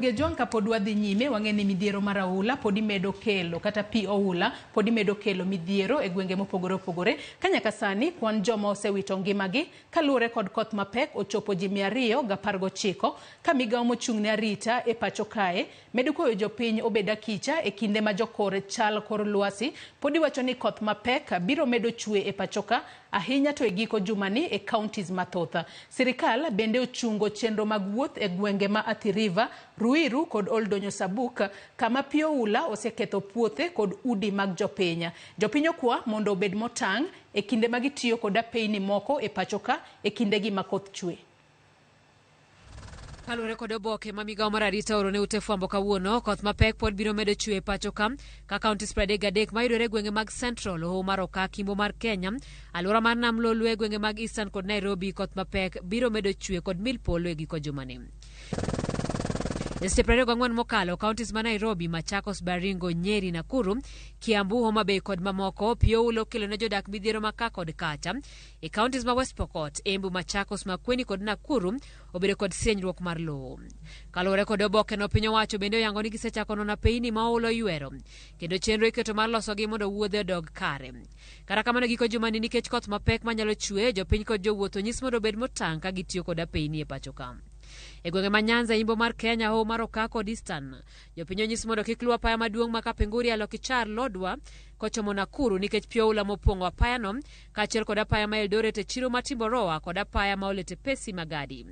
Gejwang' kapod wadhi nyime wang'e ni midhiero mar oula pod imedo kelo kata pi oula pod imedo kelo midhiero e gwenge mopogore opogore ka nyaka sani kwan joma osewito ngimagi kaluwore kod koth mapek ochopo ji 219 ka migawo mochung' ne arita e pacho kae medo kwayo jopiny obed akicha e kinde ma jokor chal kor lwasi pod iwacho ni koth mapek biro medo chwe e pachoka ahinya to e giko jumani e counties mathoth. Sirikal bende ochungo chenro mag wuoth e gwenge ma Athi River, Ruiru kod Oldonyo Sabuk kama pi oula oseketho puothe kod udi mag jopiny. Jopiny okwa mondo obed motang' e kinde ma gitiyo kod apeyni moko e pachoka e kindegi ma koth chwe. Kaluwore kod oboke ma migawo mar arita oro ne ute fwambo kawuono, koth mapek pod biro medo chwe e pacho ka, ka counties 33 mayudore e gwenge mag Central, Hoho mar Okak, Imbo mar Kenya, alwora mar Nam Lolwe, gwenge mag Eastern kod Nairobi, koth mapek biro medo chwe kod mil polo e giko jumani. E seche 24 mokalo, counties ma Nairobi, Machakos, Baringo, Nyeri, Nakuru, Kiambu, Homa Bay kod mamoko, pi oula okelo ne jodak midhiero ma ka kod kacha. E counties ma West Pokot, Embu, Machakos, Makueni kod Nakuru obedo kod sienyruok mar lowo. Kaluwore kod oboke no, piny owacho bende oyango ni gisechako nono apeyni ma oula oywero kendo chenro iketo mar losogi mondo wuodhe odog kare. Kata kamano giko jumani nikech koth mapek manyalo chwe, jopiny kod jowuoth onyis mondo obed motang' ka gitiyo kod apeyni e pacho ka. E gwenge ma Nyanza, Imbo mar Kenya, Hoho mar Okak kod Eastern, jopiny onyis mondo kik luw apaya maduong' ma Kapenguria, Lokichar, Lodwar kochomo Nakuru nikech pi oula mopong'o apayano kaachiel kod apaya ma Eldoret e chiro ma Timboroa kod apaya ma Oletepesi Magadi.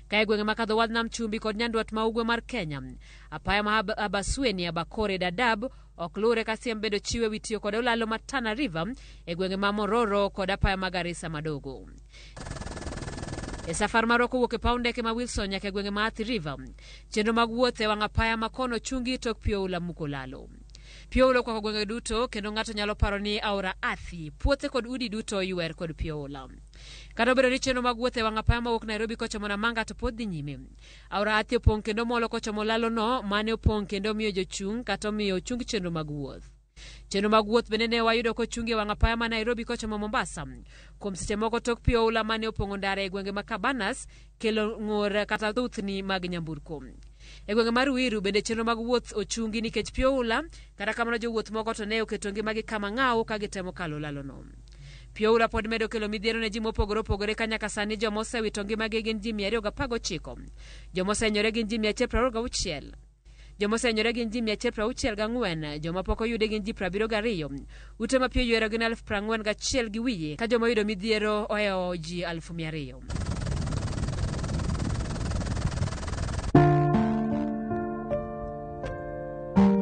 Ka e gwenge ma kadho wadh Nam Chumbi kod Nyandwat ma Ugwe mar Kenya, apaya ma Abasweni, Abakore, Dadaab ok luwre ka siem bende ochiw e wi tiyo kod olalo ma Tana River e gwenge ma Mororo kod apaya ma Garissa Madogo. E safar marwa kowuok e paw ndeke ma Wilson nyaka e gwenge ma Athi River, chenro mag wuoth e wang' apaya ma kono chungi tok pi oula muko lalo. Pi oula okwako gwenge duto kendo ng'ato nyalo paro ni aora Athi, puothe kod udi duto oywer kod pi oula. Kata obedo ni chenro mag wuoth e wang' apaya mawuok Nairobi kochomo Namanga to pod dhi nyime. Aora Athi opong' kendo molo kochomo lalono mane opong' kendo omiyo jochung' kata omiyo ochung chenro mag wuoth. Chenro mag wuoth bende ne wayudo kochungi e wang' apaya ma Nairobi kochomo Mombasa. Kuom seche moko tok pi oula mane opong'o ndara e gwenge ma Cabanas kelo ng'ur kata thuthni mag nyamburko. E gwenge mar Ruiru bende chenro mag wuoth ochungi nikech pi oula, kata kamano jowuoth moko to ne oketo ngimagi kama ng'aw ka gitemo kalo lalono. Pi oula pod medo kelo midhiero ne ji mopogore opogore ka nyaka sani joma osewito ngimagi gin ji 219, joma osehinyore gin ji 126. Joma osehinyore gin ji 164, joma pok oyude gin ji 72. Ute ma pi oywero gin 41,000 gi wiye, ka joma oyudo midhiero ohewo ji 200,000.